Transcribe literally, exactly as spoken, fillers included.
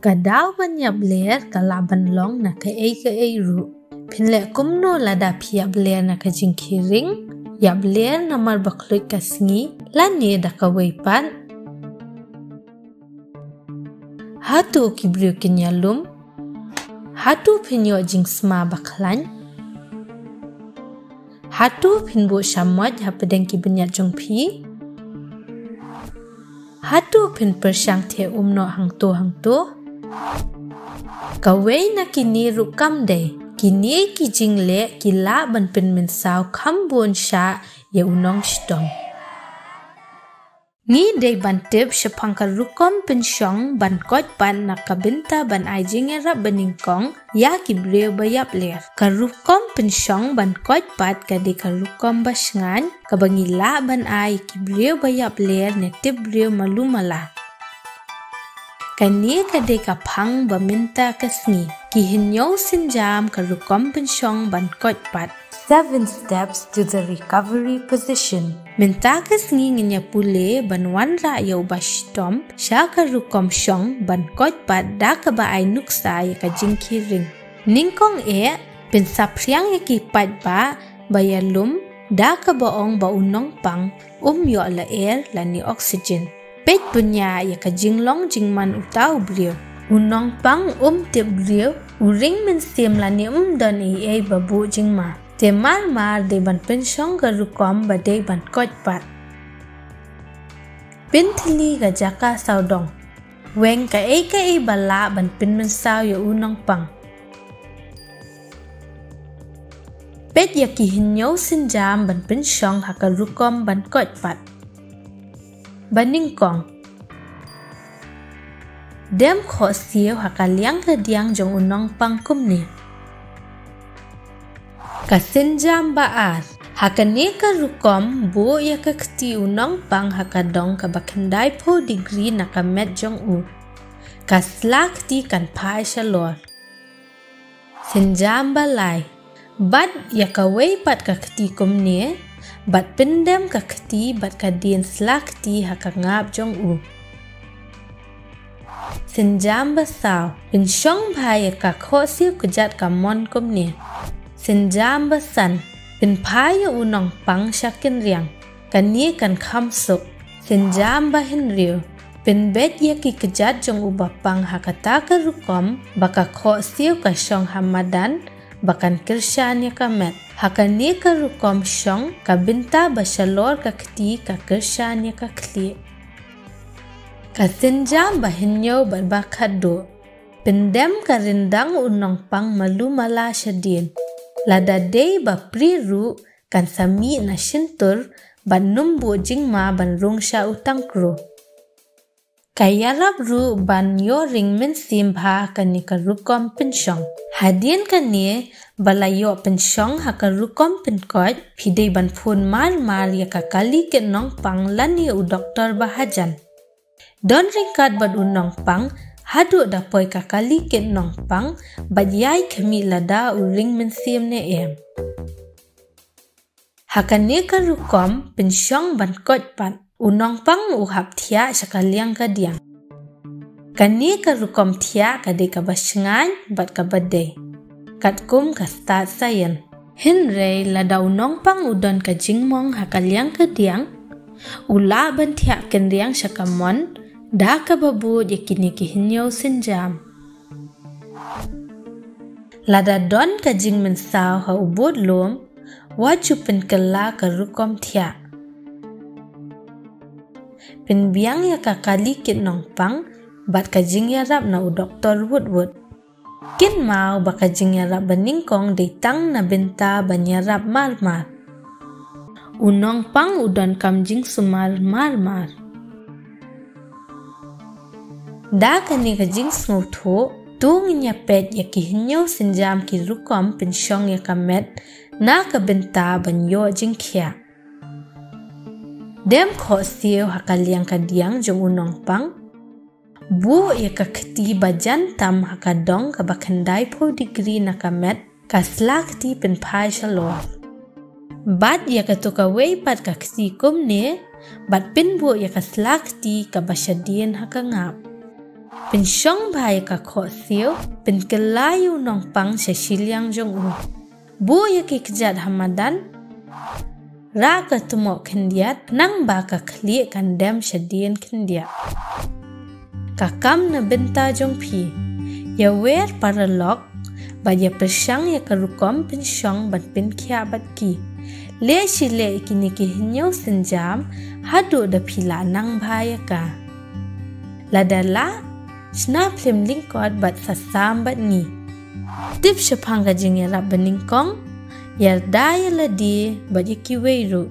Ka daw ban ïap ler ka lah ban long na kaei kaei ruh. Phin leh kumno lada phi ïap ler na ka jingkhie ring, ïap ler namar ba khluit ka sngi, lane da kawei pat? Hato ki briew kin ïalum? Hato phin ïoh jingsma ba khlaiñ? Hato phin buh shamoit hapdeng ki bniat jong phi? Hato phin pyrshang theh um noh hangto hangto? Kawei na kine ruh kam dei, kine ki jingleh ki lah ban pynmynsaw kham bun shah ïa u nongshitom. Ngi dei ban tip shaphang ka rukom pynshong ban koit pat na ka bynta ban ai jingïarap banyngkong ïa ki briew ba ïap ler. Ka rukom pynshong ban koit pat ka dei ka rukom ba shngaiñ kaba ngi lah ban ai ki briew ba ïap ler ne tip briew malu mala. Kane ka dei ka phang ba mynta ka sngi ki hynñiew sienjam ka rukom pynshong ban koit pat. Seven steps to the recovery position. Mynta ka sngi ngin ïa pule ban wanrah ïa u ba shitom sha ka rukom shong ban koit pat da kaba ai nuksa ïa ka jingkhie ring. Nyngkong eh, pynsaphriang ïa ki paidbah ba ïalum da kaba ong ba u nongpang um ïoh lyer lane oxygen. Peit bniah ïa ka jinglong jingman uta u briew. U nongpang um tip briew, u ring mynsiem lane um don ei ei ba buh jingma. Te mar mar dei ban pynshong ka rukom ba dei ban koit pat. Pynthylli ka jaka sawdong. Weng kaei kaei ba lah ban pynmynsaw ïa u nongpang. Peit ïa ki hynñiew sienjam ban pynshong ha ka rukom ban koit pat. Banyngkong. Dem khohsiew ha ka liang ka diang jong u nongpang kumne. Ka sienjam ba ar. Ha kane ka rukom buh ïa ka kti u nongpang ha ka dong kaba khyndai phew degree na ka met jong u. Ka sla kti kan phai shalor. Sienjam ba lai. Bat ïa kawei pat ka kti kumne, bad pyndem ka kti bad ka dien sla kti ha ka ngap jong u. Sienjam ba saw, pynshong bha ïa ka khohsiew kjat ka mon kumne. Sienjam ba san, pynphai ïa u nongpang sha kynriang. Kane kan kham suk. Sienjam ba hynriew, pynbeit ïa ki kjat jong u bapang ha kata ka rukom ba ka khohsiew ka shong ha madan ba kan kyrshan ïa ka met. Ha kane ka rukom shong ka bynta ba shalor ka kti ka kyrshan ïa ka khlieh. Ka sienjam ba hynñiew bad ba khatduh, pyndem ka ryndang u nongpang malu mala shadien. Lada dei ba prie ruh kan sa mih na shyntur bad nym buh jingma ban rung sha u tangkro. Ka ïarap ruh ban ïoh ring mynsiem bha kane ka rukom pynshong. Hadien kane ba la ïoh pynshong ha ka rukom pynkoit, phi dei ban phone mar mar ïa ka kali kit nongpang lane u doktor ba hajan. Don ryngkat bad u nongpang haduh da poi ka kali kit nongpang bad ïai khmih lada u ring mynsiem ne em. Ha kane ka rukom pynshong ban koit pat, u nongpang u hap thiah sha ka liang ka diang. Kane ka rukom thiah ka dei kaba shngaiñ bad kaba dei, katkum ka stad science. Hynrei lada u nongpang u don ka jingmong ha ka liang ka diang, u lah ban thiah kynriang sha ka mon da kaba bud ïa kine ki hynñiew sienjam. Lada don ka jingmynsaw ha u bud lum, wat ju pynkylla ka rukom thiah. Pynbiang ïa ka kali kit nongpang bad ka jingïarap na u doktor wut wut. Kynmaw ba ka jingïarap banyngkong dei tang na bynta ban ïarap mar mar. U nongpang u donkam jingsumar mar mar. Da kane ka jingsngewthuh, to ngin ïa peit ïa ki hynñiew sienjam ki rukom pynshong ïa ka met na ka bynta ban ïoh jingkhiah. Dem khohsiew ha ka liang ka diang jong u nongpang. Buh ïa ka kti ba jan tam ha ka dong kaba khyndai phew degree na ka met, ka sla kti pynphai shalor. Bat ïa kato kawei pat ka kti kumne, bad pynbuh ïa ka sla kti kaba shadien ha ka ngap. Pynshong bha ïa ka khohsiew, pynkylla ïa u nongpang sha shiliang jong u. Buh ïa ki kjat ha madan, rah ka tmoh khyndiat, nangba ka khlieh kan dem shadien khyndiat. Ka kam na bynta jong phi. Ïawer paralok, bad ïa pyrshang ïa ka rukom pynshong ban pynkhiah bad ki. Leh shi leh ïa kine ki hynñiew sienjam, haduh da phi lah nang bha ïa ka. Lada lah, shna phlim lyngkot bad sa sam bad ngi. Tip shaphang ka jingïarap banyngkong, ïada ïa lade bad ïa kiwei ruh.